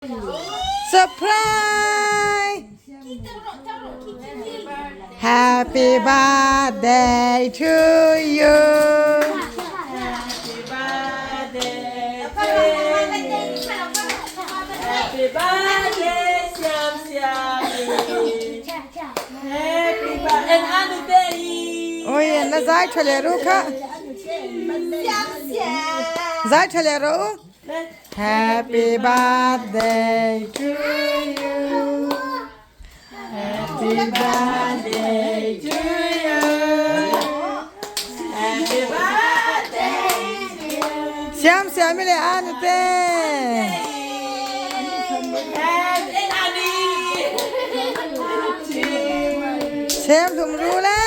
Surprise! Happy birthday to you. Happy birthday to you. Happy birthday, Siam Siami. Happy birthday, and Anu Day. Oi, na zai tha le ru kha. Zai tha le ru. Happy birthday to you. Happy birthday to you. Happy birthday to you. Siam Siami le Anu te. Happy Ani. Siam thum ru le.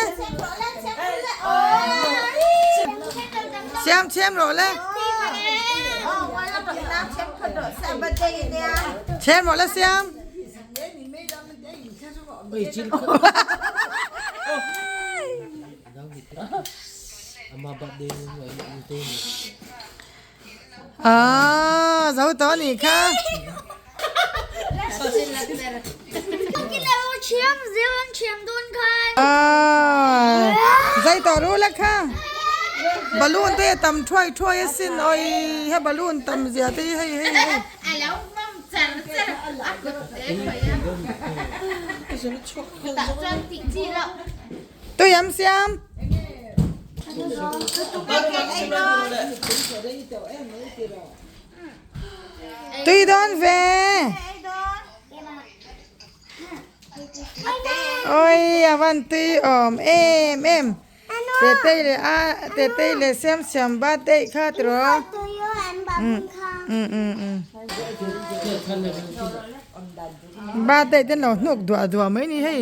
Siam siam ro le. Siam ro le siam. Ah, zo to ni kha. Ah, zai to ru la kha. Balloon te tam thuai thuai asin oi he balloon tam zia te hei hei hei. Tui am siam. Tui dawn ve. Oi a van tui awm em em. Tetei leh a Tetei leh Siam Siam birthday kha tiraw. Um um um. Birthday te an lo hnuk duah duah mai ni hei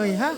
oi ha.